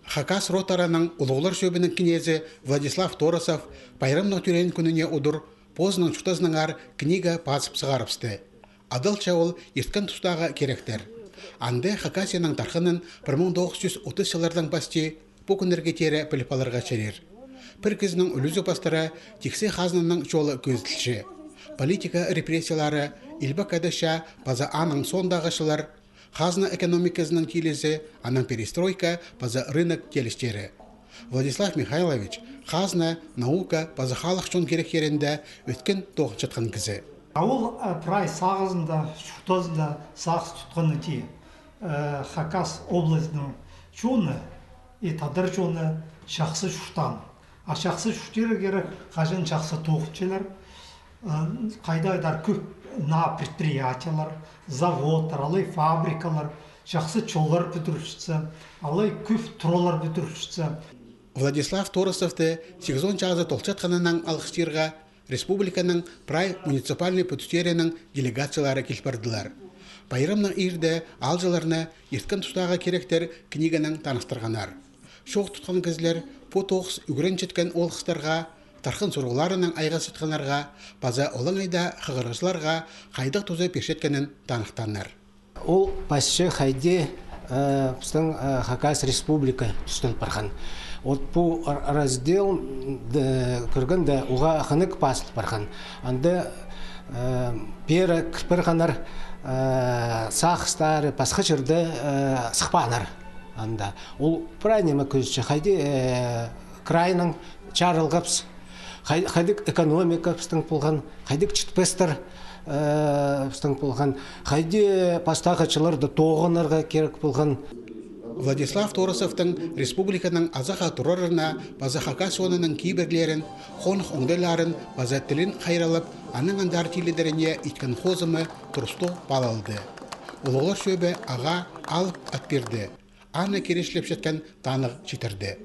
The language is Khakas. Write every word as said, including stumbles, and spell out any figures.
Хакас ротараның улуғлар чӧбінің кнезі Владислав Торосов пайрамның тӧреен кӱніне удур позының чуртазынаңар книга пазып сығарыбысты. Адалча ол «Ирткен тустағы киректер». Анда Хакасияның тархынын пір муң тоғыс чӱс отыс чыллардаң пасти пу кӱннерге теере піліп аларға чарир. Пір кізінің ӱлӱзі пастыра тиксі хазнаның чолы кӧзіділче. Политика репрессиялары, илбек адасча паза аның соондағы чыллар, хазна экономиказының тилізі, анаң перестройка паза рынок теелістері. Владислав Михайлович хазна, наука паза халых чон киректерінде ӧткін тоғынчатхан кізі. А ол, а, прай сағызында, чуртазында сағыс тутханы тее. Э, Хакас облазының чоны и тадар чоны чахсы чуртаан. А чахсы чуртирға кирек, хаҷан чахсы тоғынчалар, э, хайдағ-да кӧп наа предприятиелер, заводтар, алай фабрикалар, чахсы чоллар пӱдірілчетсе, алай кӧп туралар пӱдірілчетсе. Владислав Торосовты сигізон чазы толчатханнаң алғыстирға республиканың прай муниципальный пӱдістерінің делегациялары кил пардылар. Пайрамның иирде аалҷыларны «Ирткен тустағы киректер» книганаң таныстырғаннар. Чоох тутхан кізілер пу тоғыс ӱгренчеткен олғыстарға, тархын сурығларынаң айғасчатханнарға паза олаңай даа хығырығҷыларға хайдағ туза пирчеткенін таныхтааннар. Ол пасча хайди, э, пістің, э, Хакас Республика тӱстел парған. Вот пу р-, раздел, м, д-, кӧргенде, уғаа хынығ пазыл парған. Анда, э, пеер кір парғаннар, э, сағыстары пасха чирде, э, сыхпааннар. Анда ол прай ниме кӧзітче, хайди, э, крайнаң чарылғабыс, хай-, хайдағ экономика пістің полған, хайдағ чітпестер, э, пістің полған, хайди пастағы чылларда тоғынарға кирек полған. Владислав Торосовтың республиканың азахха турарына паза хакас чонының кибірлерін, хоных оңдайларын паза тілін хайраллап, аның андар тилідеріне иткен хозымы турыстығ паалалды. Улуғлар чӧбі ағаа алып ат пирді. Аны киречілепчеткен танығ читірді.